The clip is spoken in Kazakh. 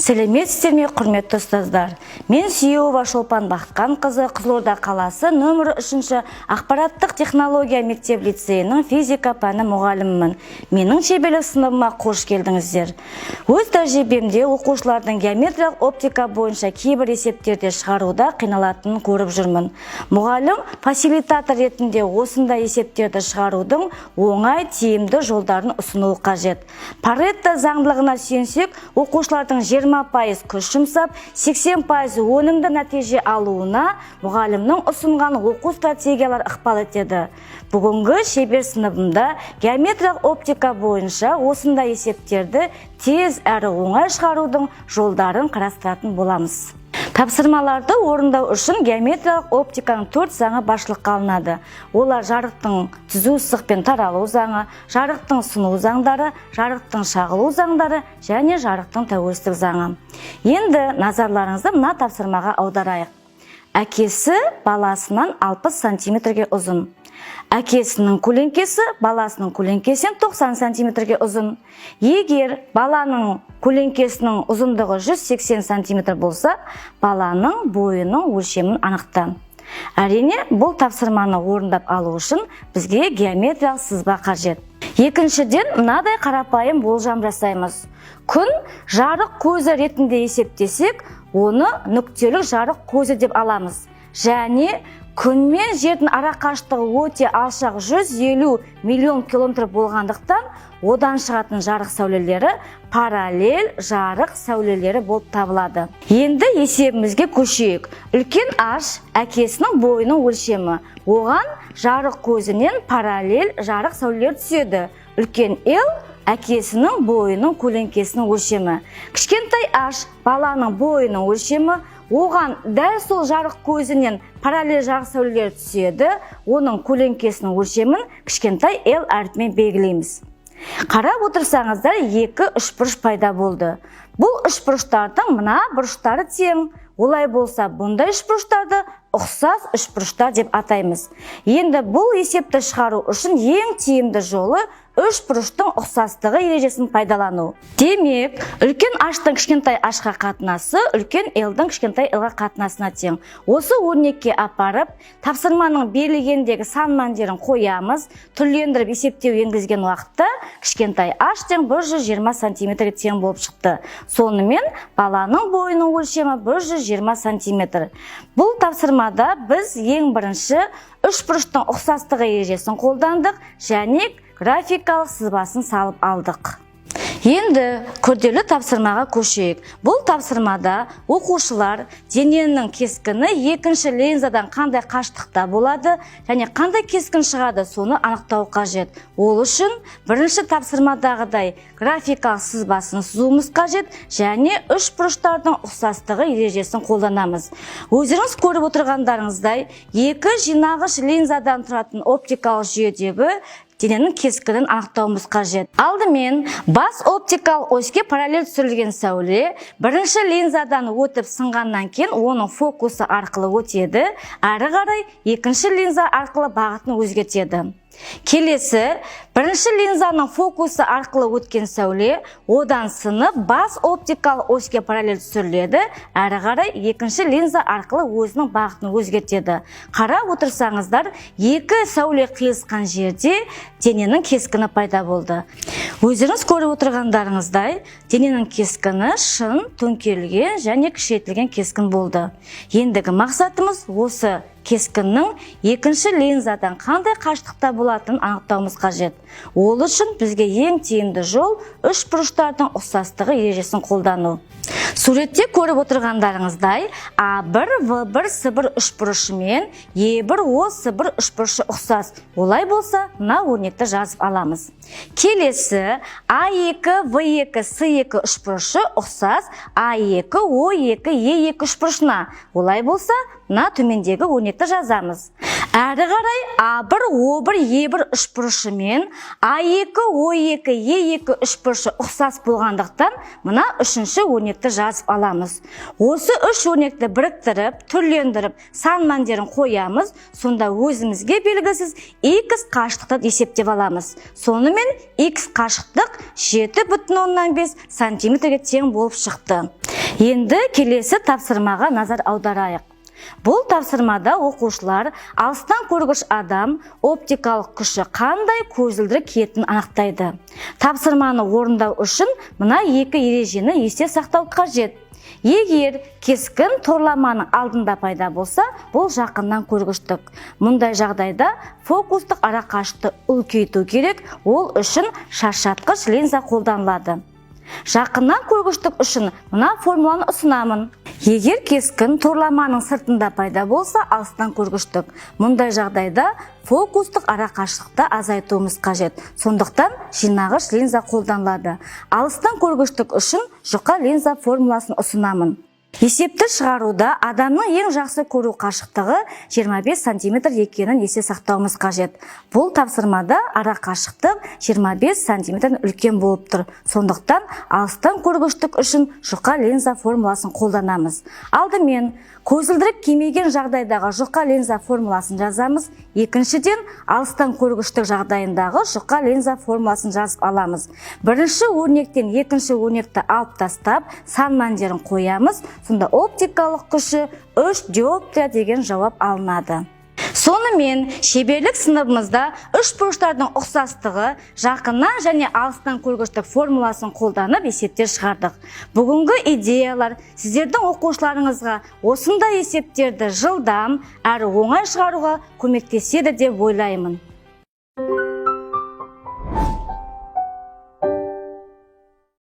Сәлеметсіздер ме, құрметті ұстаздар! Мен Сүйеуова Шолпан Бақытқанқызы, Қызылорда қаласы нөмірі 3 ақпараттық технология мектеп лицейінің физика пәні мұғалімімін. Менің шеберлік сыныбыма қош келдіңіздер. Өз тәжірибемде оқушылардың геометриялық оптика бойынша кейбір есептерді шығаруда қиналатынын көріп жүрмін. Мұғалім фасилитатор ретінде осындай есептерді шығарудың оңай, тиімді жолдарын ұсынуы қажет. Паретто заңдылығына сүйенсек, оқушылардың 20% күш жұмсап, 80% өнімді нәтиже алуына мұғалімнің ұсынған оқу стратегиялары ықпал етеді. Бүгінгі шебер сыныбында геометриялық оптика бойынша осындай есептерді тез әрі оңай шығарудың жолдарын қарастыратын боламыз. Тапсырмаларды орындау үшін геометриялық оптиканың төрт заңы басшылыққа алынады. Олар: жарықтың түзу сызықпен таралу заңы, жарықтың сыну заңдары, жарықтың шағылу заңдары және жарықтың тәуелсіздік заңы. Енді назарларыңызды мына тапсырмаға аударайық. Әкесі баласынан 60 сантиметрге ұзын. Әкесінің көлеңкесі баласының көлеңкесінен 90 сантиметрге ұзын. Егер баланың көлеңкесінің ұзындығы 180 сантиметр болса, баланың бойының өлшемін анықта. Әрине, бұл тапсырманы орындап алу үшін бізге геометриялық сызба қажет. Екіншіден, мынадай қарапайым болжам жасаймыз. Күн жарық көзі ретінде есептесек, оны нүктелік жарық көзі деп аламыз. Және күн мен жердің арақашықтығы өте алшақ, 150 миллион километр болғандықтан, одан шығатын жарық сәулелері параллель жарық сәулелері болып табылады. Енді есебімізге көшейік. Үлкен H әкесінің бойының өлшемі. Оған жарық көзінен параллель жарық сәулелері түседі. Үлкен L әкесінің бойының көлеңкесінің өлшемі. Кішкентай H баланың бойының өлшемі. Оған дәл сол жарық көзінен параллель жарық сәулелері түседі. Оның көлеңкесінің өлшемін кішкентай L әрпімен белгілейміз. Қарап отырсаңыздар, екі үшбұрыш пайда болды. Бұл үшбұрыштардың мына бұрыштары тең. Олай болса, бұндай үшбұрыштарды ұқсас үшбұрыштар деп атаймыз. Енді бұл есепті шығару үшін ең тиімді жолы үшбұрыштың ұқсастығы ережесін пайдалану. Демек, үлкен H-тың кішкентай H-қа қатынасы үлкен L-дің кішкентай L-ға қатынасына тең. Осы өрнекке апарып, тапсырманың берілгендегі сан мәндерін қоямыз. Түрлендіріп есептеу енгізген уақытта кішкентай H тең 120 сантиметрге тең болып шықты. Сонымен, баланың бойының өлшемі 120 сантиметр. Бұл тапсырмада біз ең бірінші үшбұрыштың ұқсастығы ережесін қолдандық және графикалық сызбасын салып алдық. Енді күрделі тапсырмаға көшейік. Бұл тапсырмада оқушылар дененің кескіні екінші линзадан қандай қашықтықта болады және қандай кескін шығады, соны анықтау қажет. Ол үшін бірінші тапсырмадағыдай графикалық сызбасын сызуымыз қажет және үш бұрыштардың ұқсастығы ережесін қолданамыз. Өздеріңіз көріп отырғандарыңыздай, екі жинағыш линзадан тұратын оптикалық жүйедегі дененің кескінін анықтауымыз қажет. Алдымен бас оптикалық оське параллель түсірілген сәуле бірінші линзадан өтіп, сынғаннан кейін оның фокусы арқылы өтеді, әрі қарай екінші линза арқылы бағытын өзгертеді. Келесі бірінші линзаның фокусы арқылы өткен сәуле одан сынып, бас оптикалық оське параллель түсіріледі, әрі қарай екінші линза арқылы өзінің бағытын өзгертеді. Қарап отырсаңыздар, екі сәуле қиылысқан жерде дененің кескіні пайда болды. Өздеріңіз көріп отырғандарыңыздай, дененің кескіні шын, төңкерілген және кішірейтілген кескін болды. Ендігі мақсатымыз осы кескіннің екінші линзадан қандай қашықтықта болатынын анықтауымыз қажет. Ол үшін бізге ең тиімді жол үш бұрыштардың ұқсастығы ережесін қолдану. Суретте көріп отырғандарыңыздай, А1, В1, С1 үшбұрышы мен Е1, О, С1 үшбұрышы ұқсас. Олай болса, мына өрнекті жазып аламыз. Келесі А2, В2, С2 үшбұрышы ұқсас А2, О2, Е2 үшбұрышына. Олай болса, мына төмендегі өрнекті жазамыз. Әрі қарай А1, О1, Е1 үшбұрышы мен А2, О2, Е2 үшбұрышы ұқсас болғандықтан, мына үшінші өрнекті жазып аламыз. Осы үш өрнекті біріктіріп, түрлендіріп, сан мәндерін қоямыз. Сонда өзімізге белгісіз x қашықтықты есептеп аламыз. Сонымен, x қашықтық 7,5 сантиметрге тең болып шықты. Енді келесі тапсырмаға назар аударайық. Бұл тапсырмада оқушылар алыстан көргіш адам оптикалық күші қандай көзілдірік киетінін анықтайды. Тапсырманы орындау үшін мына екі ережені есте сақтау қажет. Егер кескін торламаның алдында пайда болса, бұл жақыннан көргіштік. Мұндай жағдайда фокустық арақашықтықты үлкейту керек, ол үшін шаршатқыш линза қолданылады. Жақыннан көргіштік үшін мына формуланы ұсынамын. Егер кескін торламаның сыртында пайда болса, алыстан көргіштік. Мұндай жағдайда фокустық арақашықтықты азайтуымыз қажет. Сондықтан жинағыш линза қолданылады. Алыстан көргіштік үшін жұқа линза формуласын ұсынамын. Есепті шығаруда адамның ең жақсы көру қашықтығы 25 сантиметр екенін есте сақтауымыз қажет. Бұл тапсырмада ара қашықтық 25 сантиметрден үлкен болып тұр. Сондықтан алыстан көргіштік үшін жұқа линза формуласын қолданамыз. Алдымен көзілдірік кимеген жағдайдағы жұқа линза формуласын жазамыз. Екіншіден, алыстан көргіштік жағдайындағы жұқа линза формуласын жазып аламыз. Бірінші өрнектен екінші өрнекті алып тастап, сан мәндерін қоямыз. Сонда оптикалық күші 3 диоптрия деген жауап алынады. Сонымен, шеберлік сыныбымызда үш бұрыштардың ұқсастығы, жақыннан және алыстан көргіштік формуласын қолданып, есептер шығардық. Бүгінгі идеялар сіздердің оқушыларыңызға осындай есептерді жылдам әрі оңай шығаруға көмектеседі деп ойлаймын.